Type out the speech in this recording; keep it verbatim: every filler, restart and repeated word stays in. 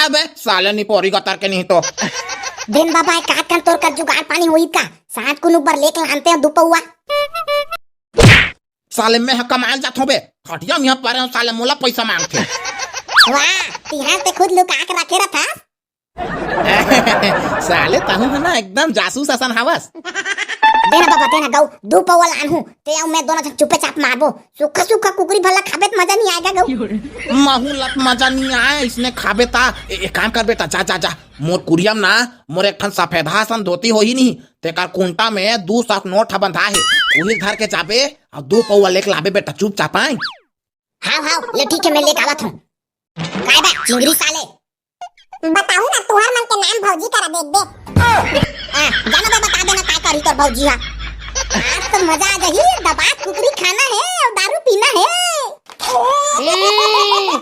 अबे साले निपोरी गतर के नहीं तो। देन बाबा, एक आध कन तोर कर जुगाड़ पानी होई का? सात कुन ऊपर लेके लानते हैं दू पौवा। साले मैं ह कमाल जात हों बे, खटिया में पारे हूँ, साले मोला पैसा मांगथे। वाह, तिहार ते खुद लुका के रखे रहथस। साले तहूं ह ना एकदम जासूस असन हवस। देना बाबा, देना गऊ, दू पौवा लानहूं, ते अउ मैं दोनों झन चुपे चाप मारबो। सूखा सूखा कुकरी भला खाबे त मजा नहीं आएगा गऊ। महू लत मजा नहीं आए, इसने खाबे ता। ए, एक काम कर बेटा, जा, जा, जा। मोर कुरियम ना, मोर एक ठन सफेदा असन धोती होही नहीं, तेकर कुंटा में दू सौ नोट ह बंधा हे। उही धर के जाबे, अउ दू पौवा लेके लाबे बेटा, चुपचाप आए। हाव, हाव, ले ठीक है, मैं लेके आवत हूँ। काय बा, चिंगरी साले? बताहूँ ना, तुहर मन के नाम भौजी करा देख दे। आ, जानो बे, बता देना काय करी तोर भौजी हा। आज तो मजा आ जाही, दबा कुकरी खाना है और दारू पीना है। हम्म,